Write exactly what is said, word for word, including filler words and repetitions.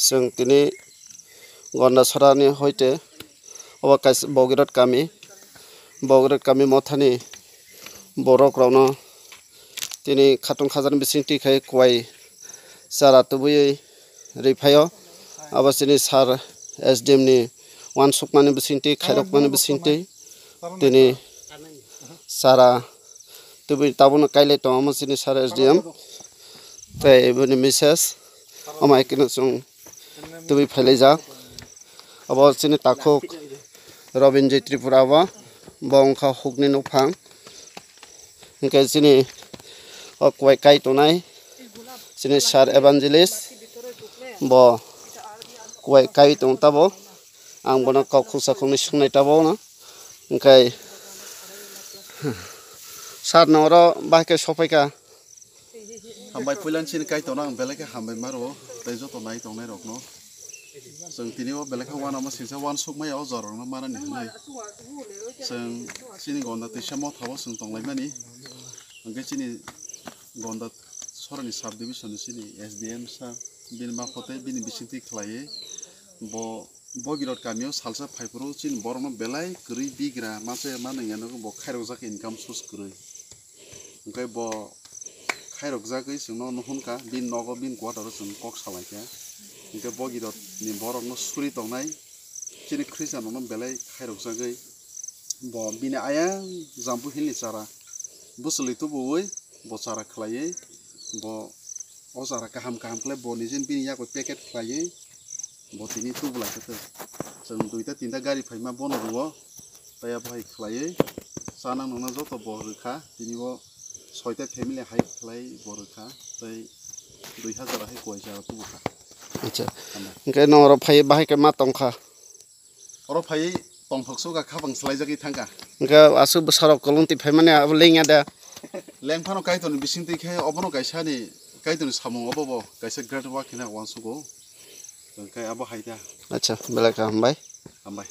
Chwng tini Gondasarani hoite obo kaisa Bogirot kami, Bogirot kami mothani borok rokno tini khatung khajar bising twi khai kwai chara tubui riphaio. Abo chini sir S D M ni uansukmani bisingtwi, khairokmani bisingtwi tini chara tubui tabukno kailai tongo chini sir S D M tei bini misses. Omo hai kheno chwng tubui phailaijak. Abo chini takhuk Robin J Tripura bo, bo wngkha hukni nokphang. Hingke chini o kuai kai tongnai chini sir evangelist bo kuai kai tong tabo. Ang bono kok khuksa khukni swngnai tabo no. Hingke sir no oro bahai khe sopaikha. Hambai puilan chini kai tono ang belai khe hambai maro tei joto nai tongnai rokno. Chwng tini o belai khe uanama singsa uansukmaya o jorokno manani hinwi. Chwng chini gonda twisa mothao chwng tonglaimani. Hwnkhe chini gonda sorani sub division ni chini S D M sir bini mapho tei bini bisingtwi khlaiwi bo Bogirot kamio salsa phaiphuru chini borokno belai kwrwi bigra mase manwi yango bo khairokjak income source kwrwi. Hwnkhe bo khairokjagwi chwngno nuhun kha, bini nogo bini quarter-o chwng kok salaikha. Hwnkhe Bogirotni borokno suri tongnai chini Christian rokno belai khairokjagwi bo bini ayang Jampu Hill ni chara bwswlwi tubuwi bo chara khlaiwi bo o chara kaham kaham khlai bo nijeni bini yago packet khlaiwi bo tini tubulaikha tei chwng duita tinta gari phaima bono rwo tei abo hai khlaiwi chana nungna joto bo rwkha tini o soita family hai khlai bo rwkha tei dui hazar hai kuai chara tubukha. Acha. Hingke nong oro phai bahai khe ma tongkha. Oro phai tongthok suka khapang swlaijagwi thangkha. Hingke aswk bwsarok kolong twi phaimani abo lengya da. Lengphano Kaitorni bisingtwi khe obono kaisa ni Kaitorni samung obo bo kaisa great work hina uansugo. Hingke abo hai da. Acha, belai kha hambai. Hambai.